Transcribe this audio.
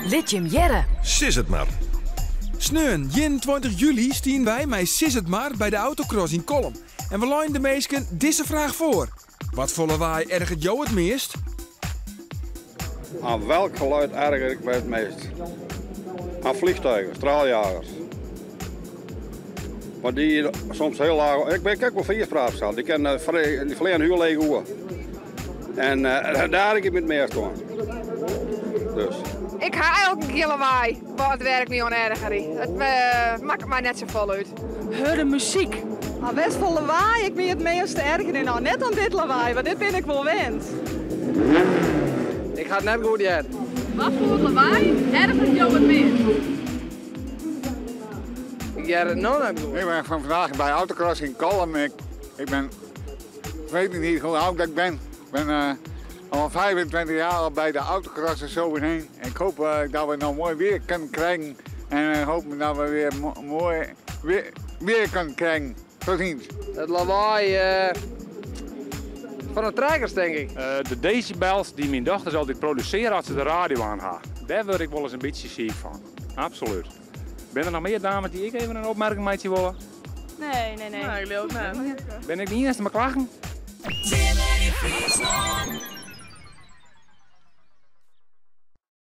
Lit jim hearre! Sis it mar. Sneon 21 july stiene wy mei Sis it mar by de autocross yn Kollum. En we leinen de minsken dizze fraach foar. Wat foar lawaai ergert jo it meast? Aan welk geluid erger ik me het meest? Aan vliegtuigen, straaljagers. Want die soms heel laag. Ik ben kijk wel vier spraak Die kan die vliegen heel leeg oer. En uh, daar ik het meest aan. Dus. Ik ha elke kear lawaai, wat werk my oan ergerje. It uh, makket my net safolle út. Hurde muzyk. Oan watfoar lawaai ik my it measte ergerje. Nou, net oan dit lawaai, want dit bin ik wol wend. Ik ha it net goed heard. Wat foar lawaai ergert jo it meast? Ik hear it no net goed. Ik ben van vandaag bij Autocross in Kollum. Ik, ik ben, ik weet niet hoe oud ik ben. Ik ben uh, al 25 jaar al bij de autocross en zo heen. Ik hoop uh, dat we nog mooi weer kunnen krijgen. En ik hoop dat we weer mo mooi weer, weer kunnen krijgen. Tot ziens. Het lawaai uh, van de trekkers, denk ik. De decibels die myn dochters altyd produsearje as se de radio oan ha. Dêr wurd ik wolris in bytsje siik fan. Absolút. Binne der noch mear dames dy't ek even in opmerking meitsje wolle? Nee, nee, nee. Nee, ik leau it net. Bin ik de iennichste mei klachten? Simmer yn Fryslân.